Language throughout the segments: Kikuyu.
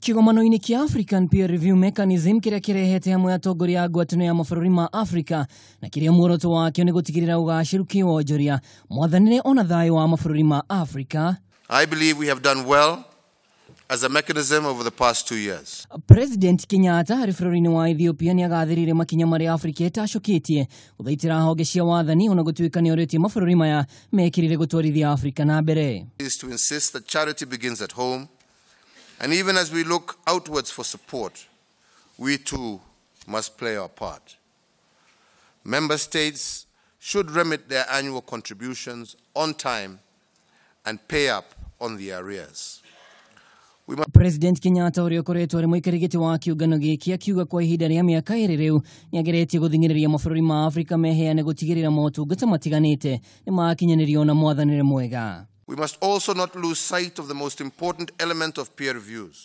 Kĩgomano-inĩ kĩa African Peer Review Mechanism kĩrĩa kĩrehete hamwe atongoria a ngwatanĩro ya mabũrũri ma Afrika na kĩrĩa muoroto wakĩo nĩ gũtigĩrĩra ũgacĩru kĩwonjoria, mwathanĩre ona thayũ wa mabũrũri ma Afrika. I believe we have done well as a mechanism over the past 2 years. President Kenyatta harĩ bũrũri-inĩ wa Ethiopia nĩ agathĩrĩire makinya marĩa Afrika ĩtacũkĩtie gũthaitĩra honge cia wathani ona gũtuĩka nĩ orĩtie mabũrũri maya mekĩrĩre gũtwarithia Afrika na mbere. Is to insist that charity begins at home, and even as we look outwards for support, we too must play our part. Member states should remit their annual contributions on time and pay up on the arrears. President Kenyatta ũrĩa ũkoretwo arĩ mũikarĩri gĩtĩ wa kĩũngano gĩkĩ akiuga kwa ihinda rĩa mĩaka 2 rĩu nĩageretie gũthing'ĩrĩria mabũrũri ma Afrika meheane gũtigĩrĩra motungata matiganĩte nĩ makinyanĩrio na mwathanĩre mwega. We must also not lose sight of the most important element of peer reviews,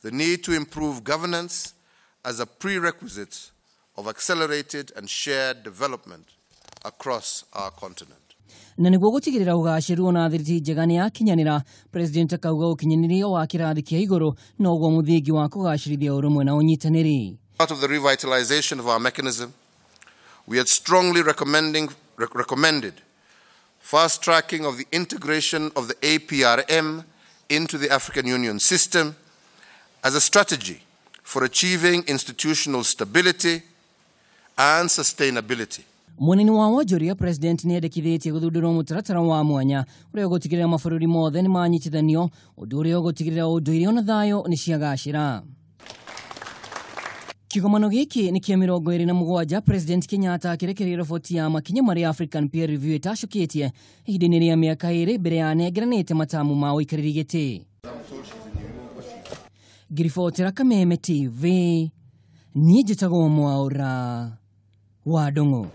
the need to improve governance as a prerequisite of accelerated and shared development across our continent. Na nĩguo gũtigĩrĩra ũgacĩru ona thiriti njega nĩ yakinyanĩra, President akauga ũkinyanĩria wa kĩrathi kĩa igũrũ noguo mũthingi wa kũgacĩrithia ũrũmwe na ũnyitanĩri. Part of the revitalization of our mechanism, we had strongly recommended fast tracking of the integration of the APRM into the African Union system as a strategy for achieving institutional stability and sustainability. Mwena-inĩ wa wonjoria, President nĩ endekithĩtie gũthundũrwo mũtaratara wa mwanya ũrĩa ũgũtigĩrĩra mabũrũri mothe nĩ manyitithanio, ũndũ ũrĩa ũgũtigĩrĩra ũndũire ona thayũ nĩ ciagacĩra. Kĩgomano gĩkĩ nĩ kĩa 27, President Kenyatta akĩrekereria riboti ya makinya marĩa African Peer Review ĩtacũkĩtie ihinda-inĩ rĩa mĩaka 2 mbere ya anengeranĩte matamu ma ũikarĩri gĩtĩ. Ngiribotera Kameme TV, niĩ njĩtagwo Mwaũra wa Ndung'u.